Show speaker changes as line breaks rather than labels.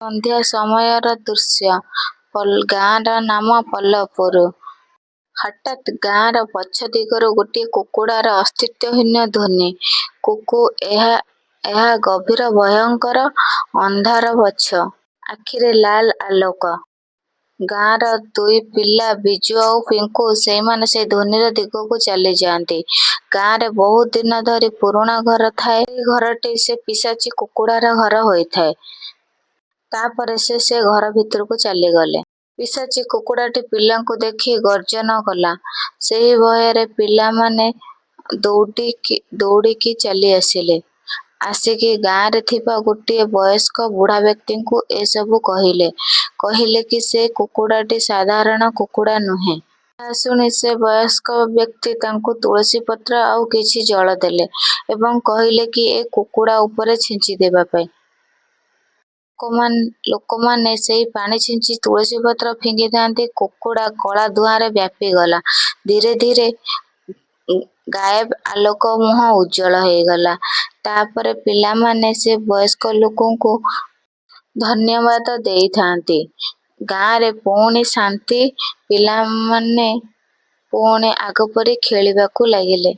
ସନ୍ଧ୍ୟା ସମୟର ଦୃଶ୍ୟ। ଗାଁର ନାମ ପଲପୁର। ହଠାତ୍ ଗାଁର ପଛ ଦିଗରୁ ଗୋଟିଏ କୁକୁଡ଼ାର ଅସ୍ତିତ୍ୱହୀନ ଧ୍ୱନି। କୁକୁ ଏହା ଏହା ଗଭୀର ଭୟଙ୍କର ଅନ୍ଧାର ପଛ। ଆଖିରେ ଲାଲ ଆଲୋକ। ଗାଁର ଦୁଇ ପିଲା ବିଜୁ ଆଉ ପିଙ୍କୁ ସେଇମାନେ ସେଇ ଧ୍ୱନିର ଦିଗକୁ ଚାଲିଯାଆନ୍ତି। ଗାଁରେ ବହୁତ ଦିନ ଧରି ପୁରୁଣା ଘର ଥାଏ। ସେଇ ଘରଟି ସେ ପିଶାଚୀ କୁକୁଡ଼ାର ଘର ହୋଇଥାଏ। ତାପରେ ସେ ସେ ଘର ଭିତରକୁ ଚାଲିଗଲେ। ପିଶାଚୀ କୁକୁଡ଼ାଟି ପିଲାଙ୍କୁ ଦେଖି ଗର୍ଜନ କଲା। ସେହି ଭୟରେ ପିଲାମାନେ ଦୌଡ଼ିକି ଦୌଡ଼ିକି ଚାଲି ଆସିଲେ। ଆସିକି ଗାଁରେ ଥିବା ଗୋଟିଏ ବୟସ୍କ ବୁଢ଼ା ବ୍ୟକ୍ତିଙ୍କୁ ଏସବୁ କହିଲେ। କହିଲେ କି ସେ କୁକୁଡ଼ାଟି ସାଧାରଣ କୁକୁଡ଼ା ନୁହେଁ। ଏହା ଶୁଣି ସେ ବୟସ୍କ ବ୍ୟକ୍ତି ତାଙ୍କୁ ତୁଳସୀ ପତ୍ର ଆଉ କିଛି ଜଳ ଦେଲେ ଏବଂ କହିଲେ କି ଏ କୁକୁଡ଼ା ଉପରେ ଛିଞ୍ଚି ଦେବା ପାଇଁ। ଲୋକମାନେ ସେହି ପାଣି ଛିଞ୍ଚି ତୁଳସୀ ପତ୍ର ଫିଙ୍ଗିଥାନ୍ତି। କୁକୁଡ଼ା କଳା ଧୂଆଁରେ ବ୍ୟାପିଗଲା। ଧୀରେ ଧୀରେ ଗାଏବ ଆଲୋକ ମୁହଁ ଉଜ୍ଜ୍ୱଳ ହେଇଗଲା। ତାପରେ ପିଲାମାନେ ସେ ବୟସ୍କ ଲୋକଙ୍କୁ ଧନ୍ୟବାଦ ଦେଇଥାନ୍ତି। ଗାଁରେ ପୁଣି ଶାନ୍ତି। ପିଲାମାନେ ପୁଣି ଆଗପରି ଖେଳିବାକୁ ଲାଗିଲେ।